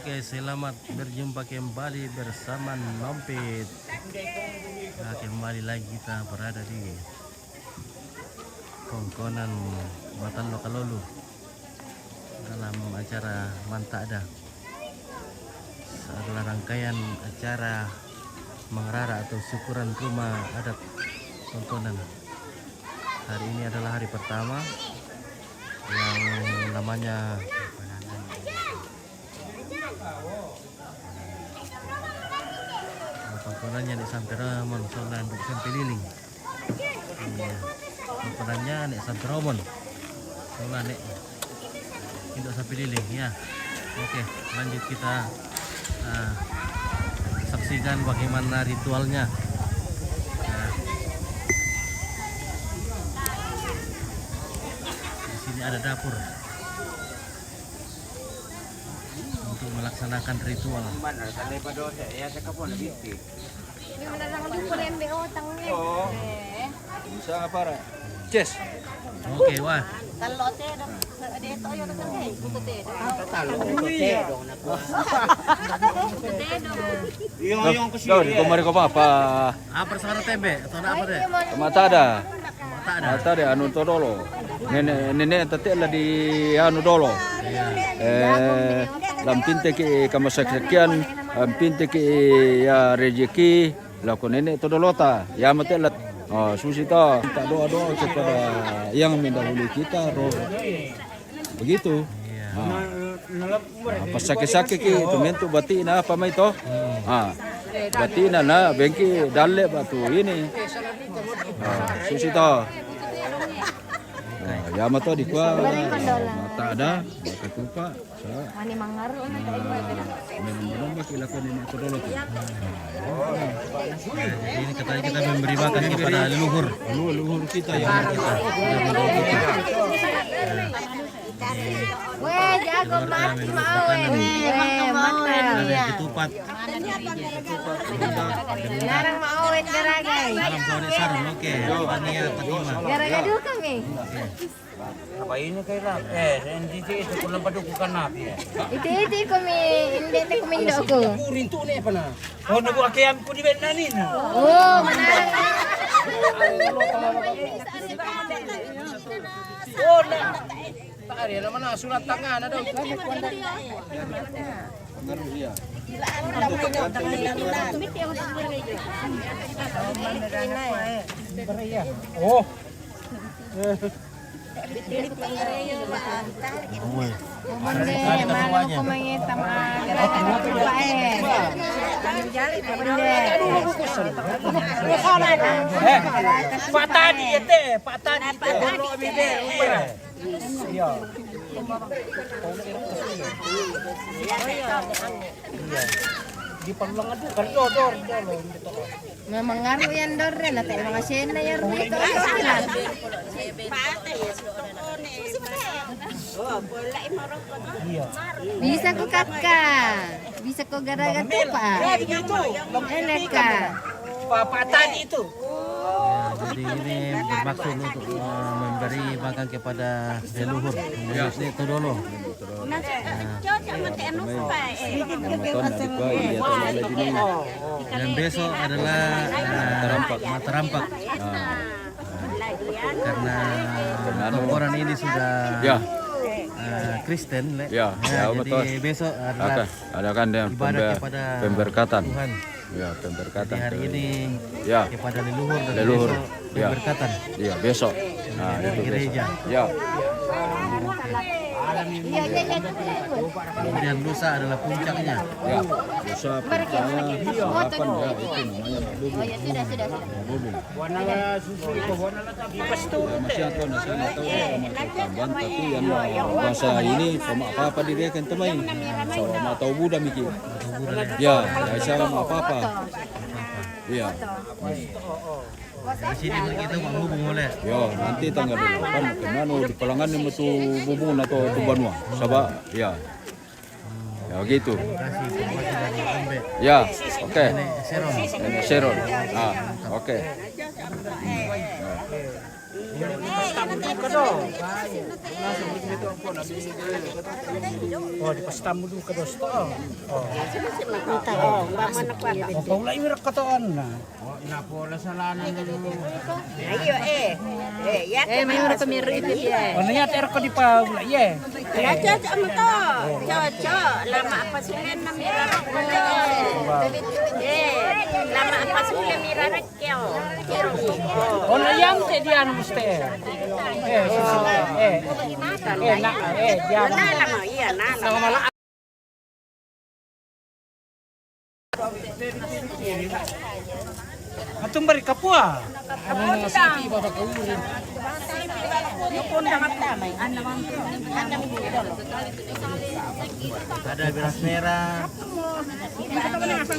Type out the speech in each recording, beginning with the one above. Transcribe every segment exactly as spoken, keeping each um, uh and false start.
Oke, selamat berjumpa kembali bersama Nompit. Nah, kembali lagi kita berada di Kongkonan Matan Lokalolu dalam acara Mantada. Adalah rangkaian acara mengerara atau syukuran rumah adat Kongkonan. Hari ini adalah hari pertama yang namanya Pangkonannya nek sampai Ramon, soalnya nduk sampai liling. Iya. Pangkonannya nek sampai Ramon, soalnya nek nduk sampai liling, ya. Oke, lanjut kita, eh, saksikan bagaimana ritualnya. Nah, di sini ada dapur untuk melaksanakan ritual. Mana tadi pada saya, saya kapon lebih. Ini beneran dukun M B O tangnya. Oh. Eh. Bisa apa, Ra? Ces. Oke, wah. Kalau teh dong, dia tuh ya udah teh, butuh teh. Tahu. Butuh teh dong, nak. Butuh teh dong. Iyo, iyo, ke sini. Kau mari kau apa? Apa, sara tembe atau apa deh? Mata ada. Mata ada. Mata ada, anu to dolo. Nenek, nenek tete lah di anu dolo. Iya. Eh, lam pinte ki kama sekian, lam pinte ki ya rezeki, lah ko nenek to dolo ta. Ya mate lah. Oh, susi to. Minta doa-doa kepada yang mendahului kita, roh. Begitu. Iya. Ah. Nah, pas sake-sake ki, itu mentu batina apa mai to? Hmm. Ah. Batina na bengki dalle batu ini. Ah, susi to. Ah, ya mato di kuah. Mata ada, mata tupa. Mani mangaru. Nah, memang belum bagi lakon ini aku dulu tuh. Nah, jadi ini katanya kita memberi makan kepada leluhur. Leluhur, leluhur kita ya. Leluhur kita. Leluhur kita. Nah. Weh, jago mati mau. Weh, mata. Ada ketupat. Jarang mau weh garagai. Salam sore sarung, oke. Pania Fatima. Garagai dulu kami. Apa ini kayak lah? Eh, N D T itu kurang pada bukan nabi ya. Itu itu kami, ini itu kami doko. Kurin tuh nih apa nah? Oh, nunggu akean ku di Vietnam ini. Oh, mana? Oh, nah. Tadi ada mana surat tangan ada. Oh. Mande, malu ko mangita ma gara-gara ko pa eh. Mande. Eh, patani ete, patani ete. Iya. Iya. Di palulang aduh, kan dor, dor, dor, dor. Memang ngaruh yang dor, na te mga sena yang rugi to. Iya. Bisa ko katka. Bisa ko garaga tupa. Enak ka. Patani itu. Ya, jadi ini bermaksud untuk, eh, memberi makan kepada leluhur. Ya. Ini itu dulu. Nah, cocok sama kayak Nuspa, eh. Dan besok adalah, eh, Matarampak. Karena orang ini sudah, ya, eh, Kristen, Le. Ya, ya, jadi betul. Besok adalah, oke, adakan dia ibadah pembe-, kepada pemberkatan. Tuhan. Ya, pemberkatan. Jadi hari ini, ya, kepada leluhur dan leluhur. Besok, ya, pemberkatan. Iya, besok. Nah, dari itu gereja. Besok. Ya. Kemudian lusa adalah puncaknya. Ya, lusa puncaknya. Delapan ya, itu namanya Mak Bubung. Oh, ya, sudah, sudah, sudah. Mak Bubung. Masih aku nak sana tahu sama tambahan, tapi yang bahasa ini sama apa-apa diri kan temai. Sama tahu Buddha mikir. Ya, ya, saya mau apa-apa. Iya. Di sini kita mau hubung oleh. Ya, nanti tanggal delapan, kenano di palangan ni metu bubung atau tu banua. Sabab, ya. Ya, gitu. Terima kasih, terima kasih dari Ambe. Ya, oke. Nenek Seron. Nenek Seron. Ah, oke. Ya. Oh, di pasta mudu ka dosto. Oh. Oh, paula iwir ka to, na. Oh, ina pola salanan dulu. Ayo, eh. Eh, ya. Eh, mayo ra kami ripit ya. Oh, na ya ter ko di paula, ye. Ya, cocok mo to. Cocok. Lama apa sulen na mira roko. Eh, lama apa sulen mira roko. Ona yang te dian muste. Eh, eh, eh, na, eh, dian. Nama mala. Atum bari kapua. Ada beras merah. Ah, beras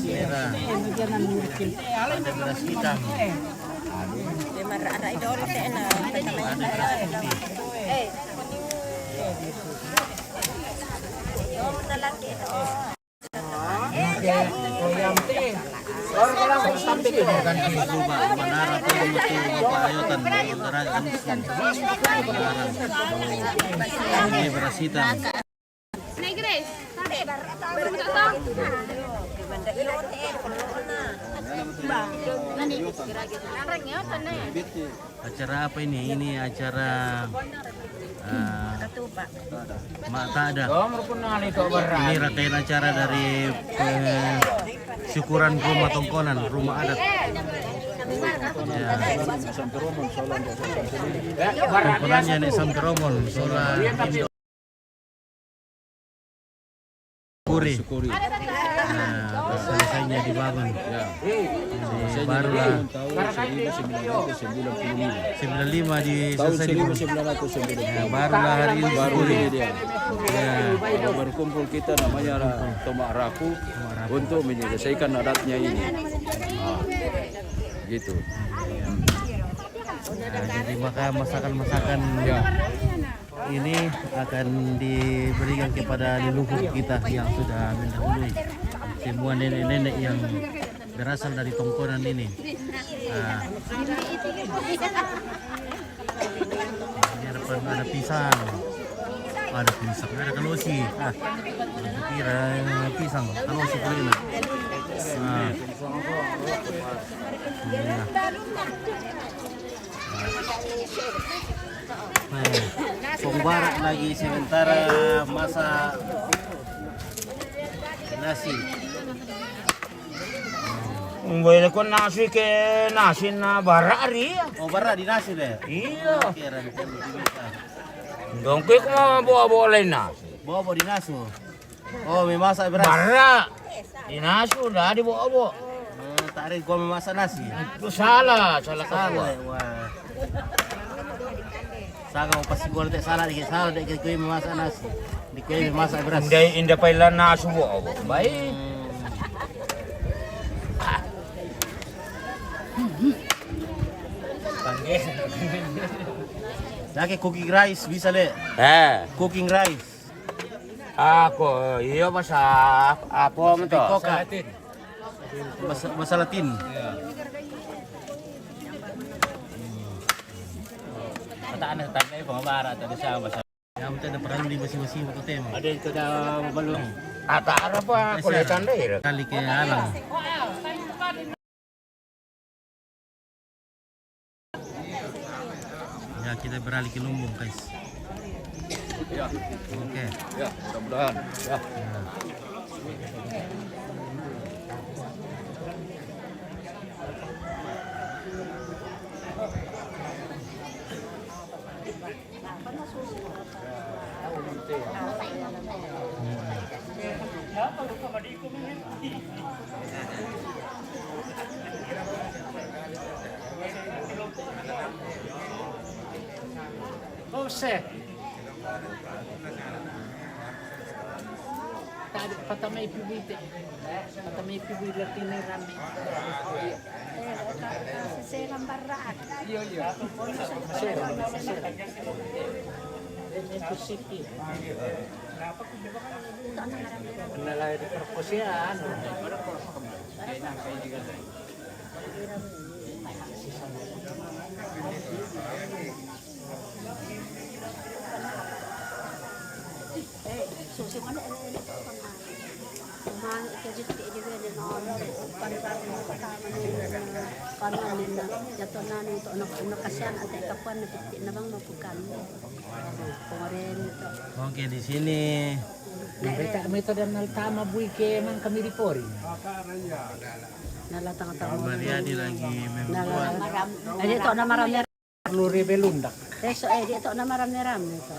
merah. Ada beras hitam. Ada beras putih. Ini beras hitam. Acara apa ini? Ini acara, eh, Mak tak ada. Ini rangkaian acara dari, eh, syukuran rumah Tongkonan, rumah adat. Ya. Tongkonannya nih Sampi Romon, sola Puri. Nah, terus selesainya dibangun. Ya. Jadi barulah tahun seribu sembilan ratus sembilan puluh lima. Sembilan lima di tahun selesai dibangun. Seribu sembilan ratus sembilan puluh lima. Ya, barulah hari ini baru syukuri. Ini dia. Ya. Baru berkumpul kita namanya Tomak Raku untuk menyelesaikan adatnya ini. Ah, gitu. Nah, jadi maka masakan-masakan, ya, ini akan diberikan kepada leluhur kita yang sudah mendahului. Semua nenek-nenek yang berasal dari Tongkonan ini. Nah, ini ada, ada pisang. Ada pisang, ada kalosi. Ah, kira pisang, kalosi kulina. Nah. Iya. Nah, pembarak lagi sementara masa nasi. Boleh ko nasi ke nasi na bara ari. Oh, bara di nasi deh. Iya. Oke, Ran, kan bisa. Dong, ko mau bawa-bawa lain nasi. Bawa-bawa di nasi. Oh, memasak beras. Bara. Di nasi udah dibawa-bawa. Eh, tarik gua memasak nasi. Itu salah, salah. Salah, wah. Sanga pasti gua tak salah dikit, salah dikit kue memasak nasi. Di kue memasak beras. Indah, indah pailan nasi bawa-bawa. Baik. Lagi cooking rice bisa, Le. Eh. Cooking rice. Ako, iyo, basa, apo mo to? Koka. Basa, basa Latin. Iya. Kata ane tanda ko mabara tadi sa basa. Ya, mo to, ada perlu di basi-basi mo to tema. Ada itu dah balong. Ata arapa kulitan deh. Kali ke alang. Ya, kita beralih ke lumbung, guys. Ya. Oke. Ya, mudah-mudahan. Ya. Ya. Jose. Tadi patamai pibite. Patamai pibite latine rame. Eh, ka-, kasi seram barraat. Iyo, iyo. Seram, seram. Ini positif. Nalai di perkosian. Ini, ini, ini. Oke, di sini. Nah, kita kami itu dan naltama bui ke mang kami di pori. Nala tanga-tanga. Mariadi lagi membuat. Nala. Eh, di to na marami. Perlu ribelundak. Eh, so, eh, di to na marami-rami to.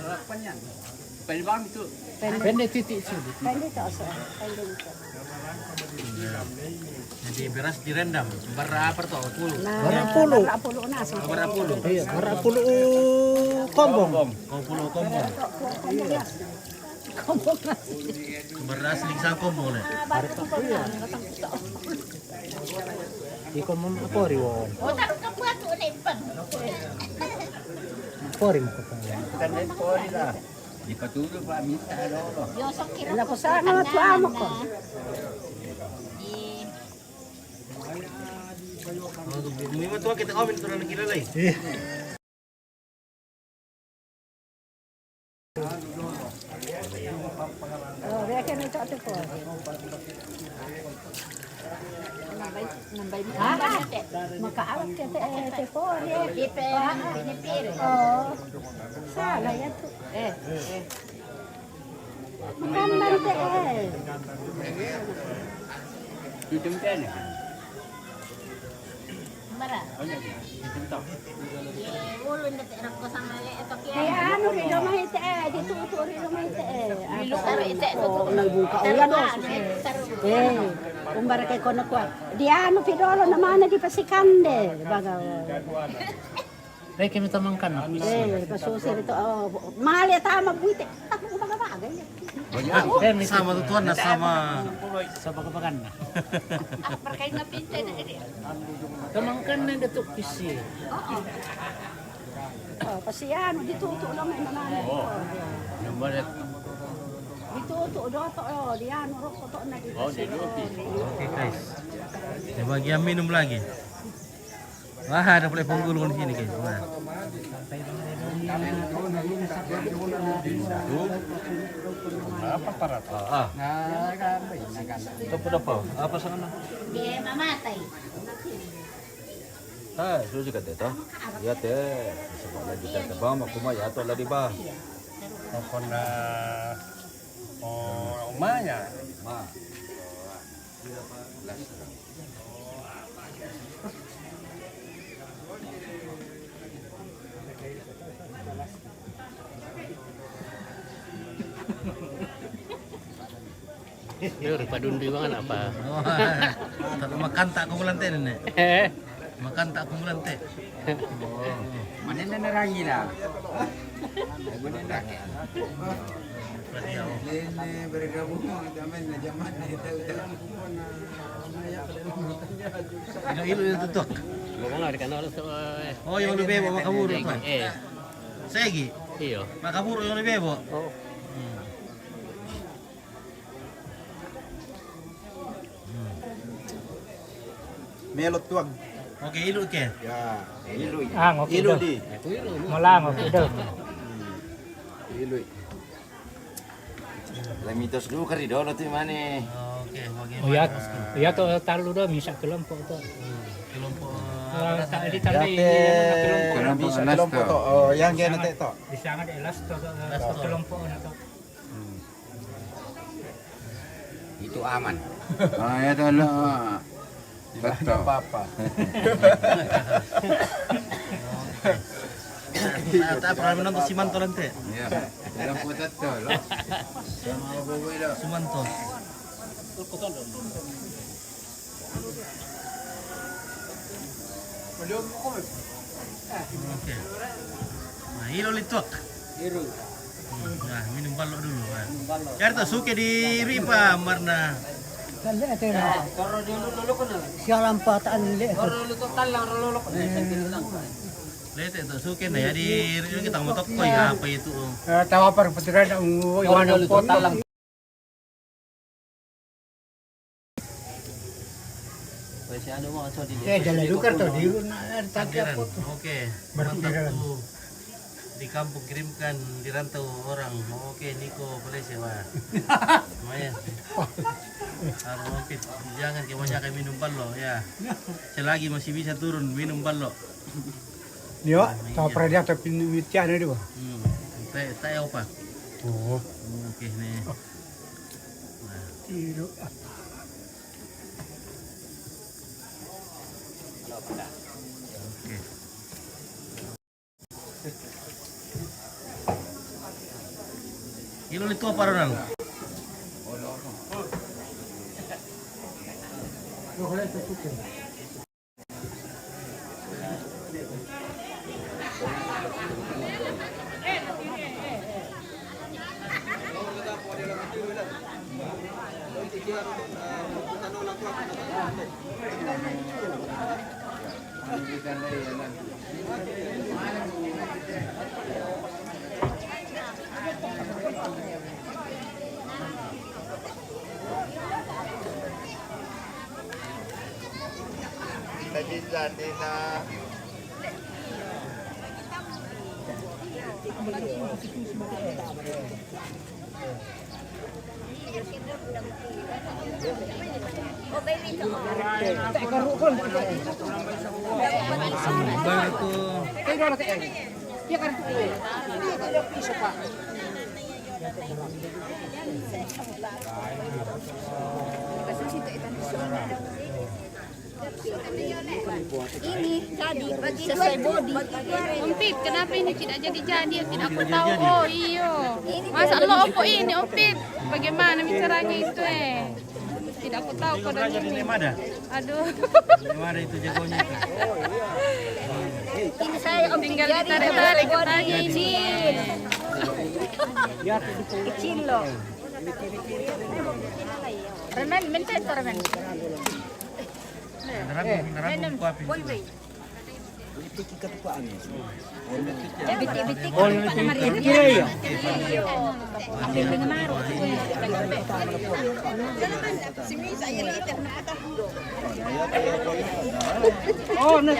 Pwede ba ito? Pwede. Pwede titik sini. Pwede to, so, pwede to. Jadi beras direndam. Berapa to? Puluh. Nah, berapa puluh? Berapa puluh na, so. Berapa puluh? Iya, berapa puluh kombong? Kombong. Kombong, kombong. Kombong, ya. Beras lingsang kombong, le. Iko mom apori won. Apori mo ko. Kan pori lah. Di patudo pa minta do. Yo, so kira ko sana tu amo ko. Mima tu kita kawin tu orang gila lai. Oh, dia kena cak tu ko. Ah, ah. Makaawak kita, eh, tu ko, dia. Di pe, pinipir. Oh. Salah ya tu. Eh, eh. Makan nanti, eh. Hitam kan? Bara. Kaya anu, pido mahite, eh, di tutu ri mahite, eh. Ilu karo ite tutu. Ibu ka uyan, oh. Eh, umbara kay kono kwa. Di anu, pido lo na mana di pasikande, bagaw. Reke mi tamangkan. Eh, pasusi ito, oh, mali tama buite. Ako ko baga-baga, eh. Sama tutuan na sama. Sa baga-bagan na. Ah, berkait na pinte na ini. Tamangkan na dato pisi. Oo. Oh, kasi ano, di tutu lang may nanay. Oo. Yung balat. Di tutu, do to, oh, di ano, roko to na di. Oh, di tutu. Okay, guys. May bagian minum lagi. Wah, ada pula penggulung di sini, guys. Wah. Apa para? Ah, ah. Ito po na po. Apa sa ano? Di mamatay. Ah, susi ka dito? Yate. Sa pala di ka ba? Makuma yato la di ba? Ako na. Oh, umaya. Ma. Yo, padunduy mangan apa? Makanta ko mulante ne. Makanta ko mulante. Manenda na rangi na. Lene, bergabung, teman, na zaman na ito, ito. Iloilo ito, Tok. Bunga, di ka na alas, eh. Oh, yung lubebo, makaburo pa. Eh. Segi? Iyo. Makaburo yung lubebo. Oo. Hmm. Melot tuag. Okay, ilu ke? Ya, ilu. Ah, ngopi ilu do. Di. Mula ngopi do. Ilu. Lamitos dulu kari dolo ti mane. Okay, bagi. Oh, ya, ya to talu do misa kelompok to. Hmm, kelompok. Ah, tak di tali kelompok. Kelompok misa kelompok to. Oh, yang gene te to. Di sana de lasto to, lasto kelompok na to. Hmm. Itu aman. Ah, ya, tolo. Tidak ada apa-apa. Nah, tak pernah menonton si Manto nanti. Iya. Dalam kota tolo. Sama Bobo itu. Si Manto. Okay. Nah, ilo litok. Iru. Hmm, nah, minum balok dulu, nah. Minum balok. Cari to suke di ripa marna. Kan le ate na. Toro di lulu lulu kono. Sialan pataan le. Toro lulu to talang lulu lulu kono. Lete to suke na ya di kita mo tokkoy apa itu. Eh, tawa par putira na ungu iwan lulu to talang. Si anu mo, atau di Eh, jalan Dukar tuh, di Runa, eh, tapi Sandiran. Apa tuh? Oke. Baru mantap di dalam. Tuh. Di kampung kirimkan, di rantau orang. Oke, Niko boleh sewa. Lumayan. Harus mampir. Jangan kebanyakan minum ballo, ya. Selagi masih bisa turun, minum ballo. Yo, nah, tahu iya. Pernah dia tapi mitian itu. Hmm. Teh, teh apa? Oh. Oke, nih. Nah. Iya. Oke. Ilo le tua paronang. Ini jadi sesuai body. Om Pip, kenapa ini tidak jadi-jadi? Tidak aku tahu. Oh, iyo. Masa lo opo ini, Om Pip? Bagaimana caranya itu, eh? Tidak aku tahu kodenya ini. Aduh. Ini saya Om Pip tinggal ditarik-tarik katanya ini. Kecil loh. Remen, minta itu remen. Nerang, nerang, kuapin. Bitik-bitik. Oh, ini bitik. Iya, iya. Oh, nah.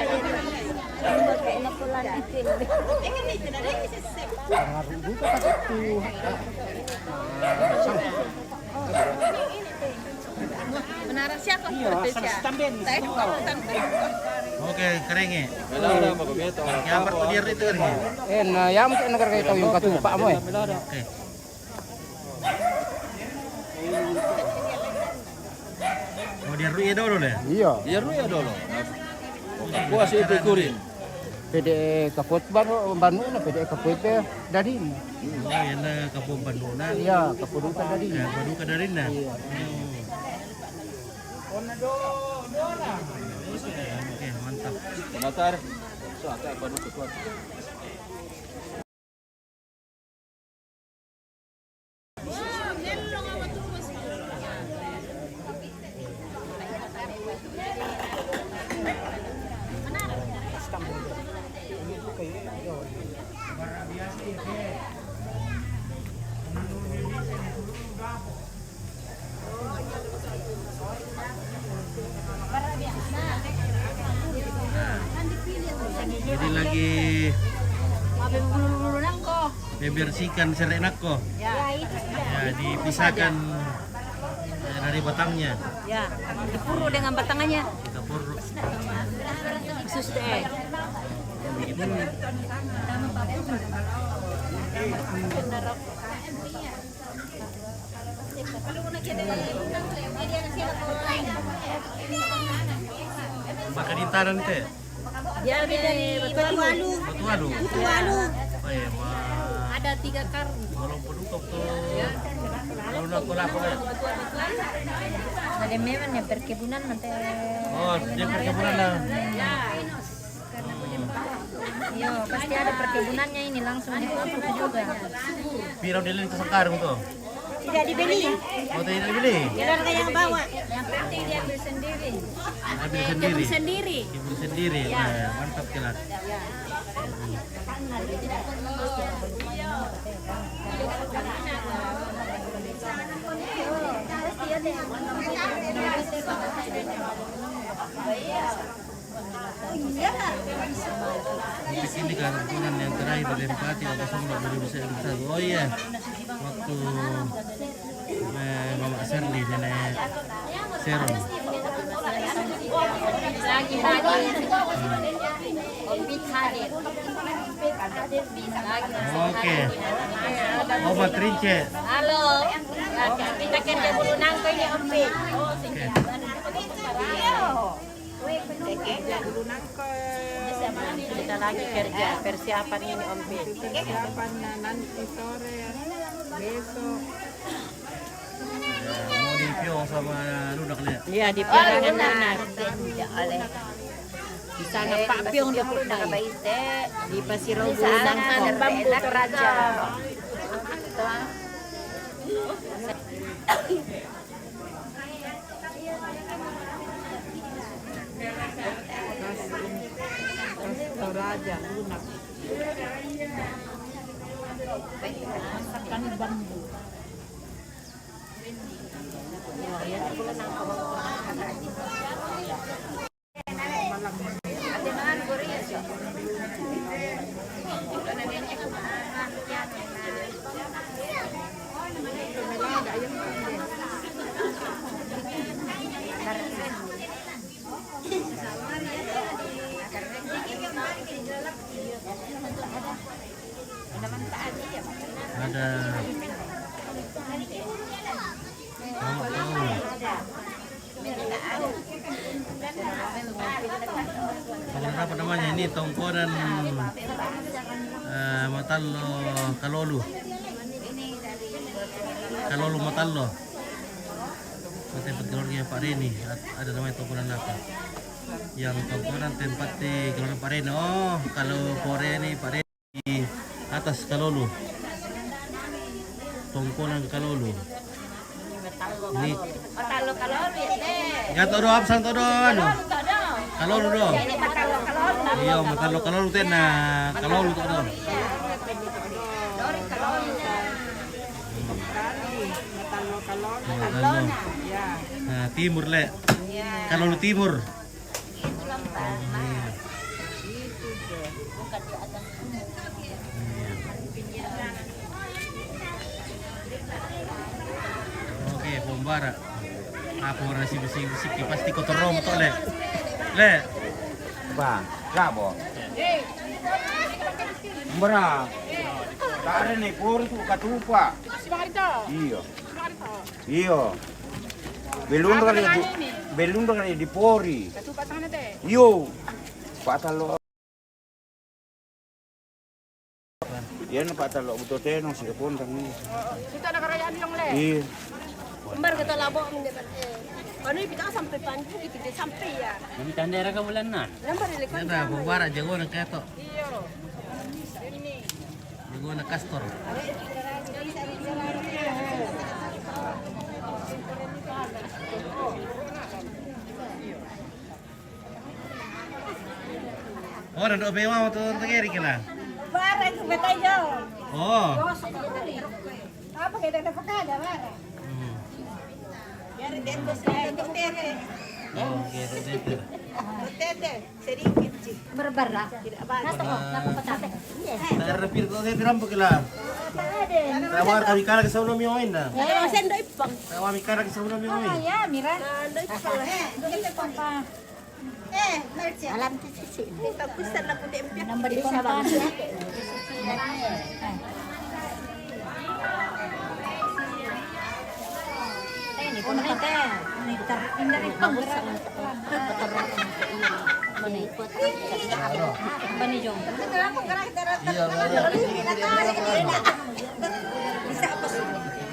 Menara siapa? Iya, sama si Tamben. Oke, keringi. Yang apa tuh dia itu keringi? Eh, nah, ya mungkin negara kita yang katu pak mo eh. Oke. Oh, dia ruye dulu le. Iya. Dia ruye dulu. Puas itu kurin. Pede kapot baru banu na pede kapot pe dadin. Oh, iya na kapot banu na. Iya, kapot uta dadin. Ya, kapot uta dadin na. Iya. Oke, mantap. Matar. So, ata banu kuat. Jadi lagi membersihkan serenakko. Ya, dipisahkan, eh, dari batangnya. Ya, dipuru dengan batangannya. Kita puru. Khusus deh. Baka di Taran te. Dia dari Batu Alu. Batu Alu. Batu Alu. Oh, iya, ma. Ada tiga karung. Kalau penduduk tuh. Ya. Kalau nak kolah, kolah. Ada memang yang perkebunan nanti. Oh, dia perkebunan lah. Ya. Iya, pasti ada perkebunannya ini langsung dipupuk juga. Piro dili itu sekarang tuh? Tidak dibeli. Oh, tidak dibeli? Tidak ada yang bawa. Yang penting diambil sendiri. Ambil sendiri. Kebun sendiri. Kebun sendiri. Ya. Wah, mantap kilat. Ya. Ini kan bulan yang terakhir dari Empati, waktu semua dua ribu satu. Oh iya, waktu eh, Mama Serli, nenek Seron. Lagi hadir. Ompit hadir. Lagi. Oke. Oma Trince. Halo. Kita kerja bulu nangko ini, Ompit. Oke. Kita lagi kerja persiapan ini, Ompit. Persiapan nanti sore, besok. Ya, mau di Pio sama Lunak lihat. Iya, di Pio sama Lunak. Di sana Pak Piong di Pio. Di Pasir Rogo. Sana bambu Toraja. Toraja, Lunak. Masakan bambu. Ada. Kalau apa namanya ini, tongkonan, eh, Matallo Kalolu. Kalolu Matallo. Tempat keluarga Pak Reni, ad-, ada namanya tongkonan apa? Yang tongkonan tempat di keluarga Pak Reni. Oh, kalau Pak Reni, Pak Reni di atas Kalolu. Tongkonan Kalolu. Ini Matallo Kalolu ya, Dek. Ya, todo absen todo, anu. Kalolu todo. Kalolu todo. Ini Matallo Kalolu. Iya, Matallo Kalolu tena. Kalolu todo. Dori Kalolu. Matallo Kalolu. Matallo. Nah, timur, Le. Iya. Kalolu timur. Itu lah, Pak. Iya. Itu, Jo. Bukan di atas. Iya. Oke, pembara. Apa orang sibuk-sibuk, pasti kotor romo to, Le. Le. Bang, labo. Mbra. Tare ni pori tu katupa. Iya. Iyo. Belum kali di, belum kali di pori. Iyo. Pak Talo. Iya, na Pak Talo buto teno si kapondang ni. Kita ada kerajaan yang le. Iya. Kembar kita labo mendekat. Anu kita sampai panju kita sampai ya. Kami tanda era ke bulan nan. Lambar ile kan. Ada pembara jago nak ketok. Iyo. Ini. Jago nak kastor. Oh, ada doa bewa waktu tegeri kena. Barang ke betai jauh. Oh. Apa kita ada pekada barang? Hmm. Biar dia terus tete. Oh, gitu, gitu. Tete. Sedikit, Ci. Berberak. Tidak banyak. Nasa ko, nasa ko, tate. Tara pir ko, saya tiram pagkila. Tawar kami kala sa ulo mi oin na. Ada sendo ipang. Tawar mi kala sa ulo mi oin. Ah, ya, mira. Sendo ipang. Sendo ipang pa. Eh, Merce. Alam tu sisi. Kita pesan aku dek. Nambah di sana, Bang.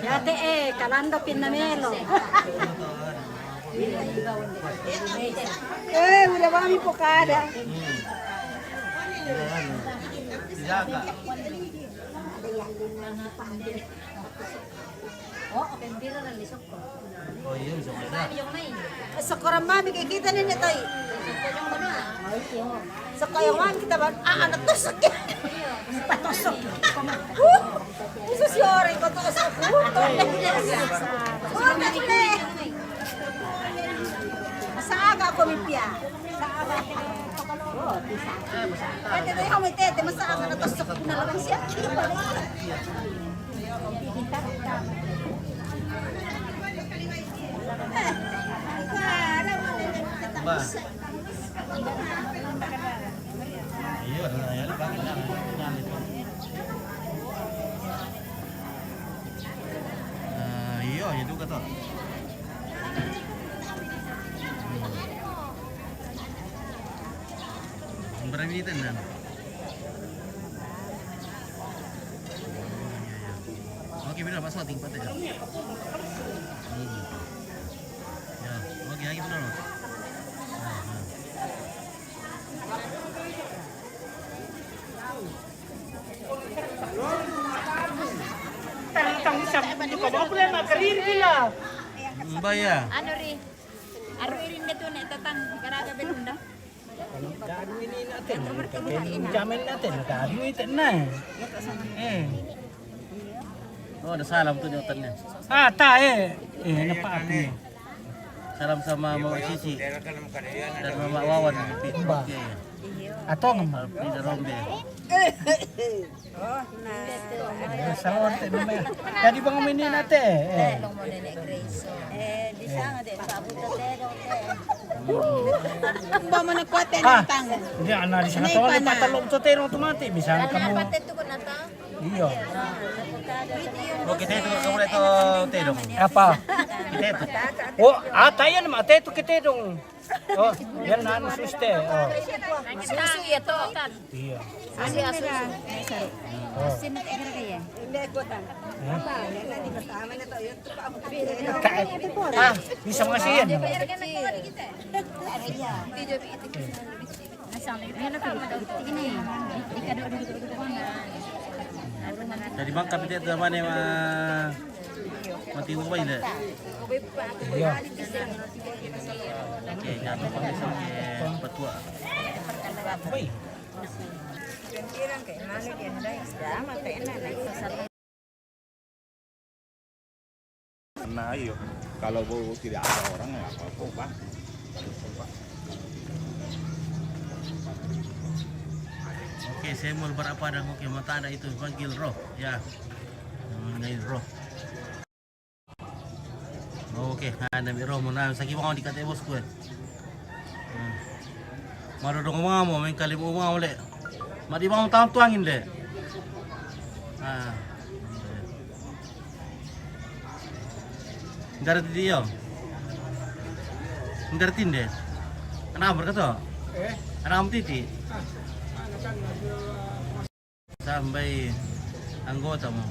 Yate, eh, kalando pinamelo. Eh, udah mami pokada. Oh, open beer na lisok ko. Oh, yun, so ka. Sa kurang mami kay kita ni nitay. Sa kaya man kita ba? Ah, anak to sa kaya. Patusok. Isa si Ori ko to sa. Sa aga Kami pia. Ete, ete, kami tete, masa ang natasok na lang siya. Ba. Iyo, na, yan, bakit na? Ah, iyo, yan, duga to. Ang baramitan na. Oke, mira, pasok, tingin pa tayo. Hmm. Ya, oke, lagi benar. Nah, nah. Tang, tang, isang, hindi ko ba problema, kalir gila. Mbaya. Ano rin? Aro irin na to na itatang garaga berunda. Jamin natin, gagawin na eh. Oh, ada salam tuh di otaknya. Ah, ta eh. Eh, napa aku? Salam sama Mama Cici dan Mama Wawan. Ba. Oke. Atau ngapa? Alfrida Rombe. Oh, na. Eh, salon te, no me. Jadi bang ini nate. Eh. Eh, di sana de, sabu te, de, de. Ba mana kuat te, ah, nantang. Dia anak di sana. Ini tuh, patalok to te, no, tu mati. Bisa kamu. Pate tu ko nata. Iyo. Oke, te tu kamu itu te dong. Apa? Kita itu. Oh, ah, tayan mate tu kita dong. Oh, yan na ano, suste. Oh. Susu ya to. Iya. Susu ya, susu. Oh. Asin na kira kaya. Hindi ko tan. Hah? Ka-, ah, bisa mga siyan. Jadi bang kapite tu mana ma mati mo ba ile? Iya. Oke, jatuh kami sa patua. Uy. Nah, iyo. Kalau bu-, tidak ada orang, nggak apa-apa, Pak. Oke, saya mau berapa dan oke, mata ada itu, panggil roh, ya. Yang manggil roh. Oke, ha, na mi romo na, saki bang di kate bos kue. Hmm. Maro dong mamo, main kali mo mamo le. Ma di bang tam tuangin le. Ah. Ngarti dia. Ngarti de. Anak berkata. Eh? Anak titi. Ah, anak kan. Sampai anggota mo.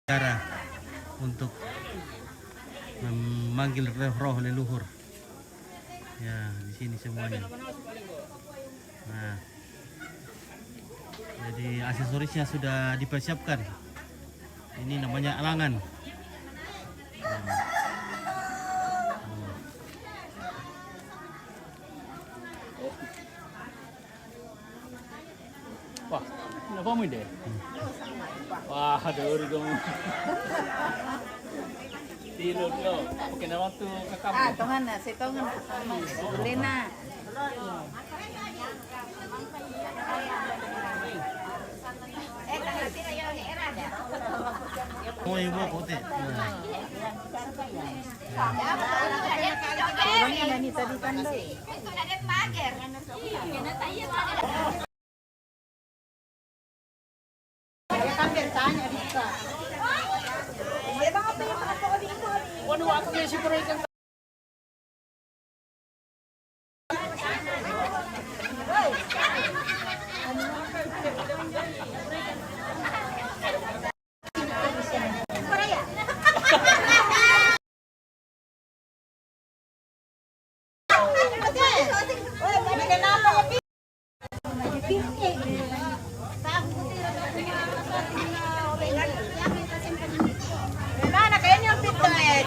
Cara untuk memanggil roh-roh leluhur. Ya, di sini semuanya. Nah, jadi aksesorisnya sudah dipersiapkan. Ini namanya alangan. Nah. Oh. Wah, kenapa mu ide? Wah, ada urut kamu. Tidur lo. Oke, nama tu kakak. Ah, tongan na, si tongan na sama. Lena. Oh, ibu aku teh.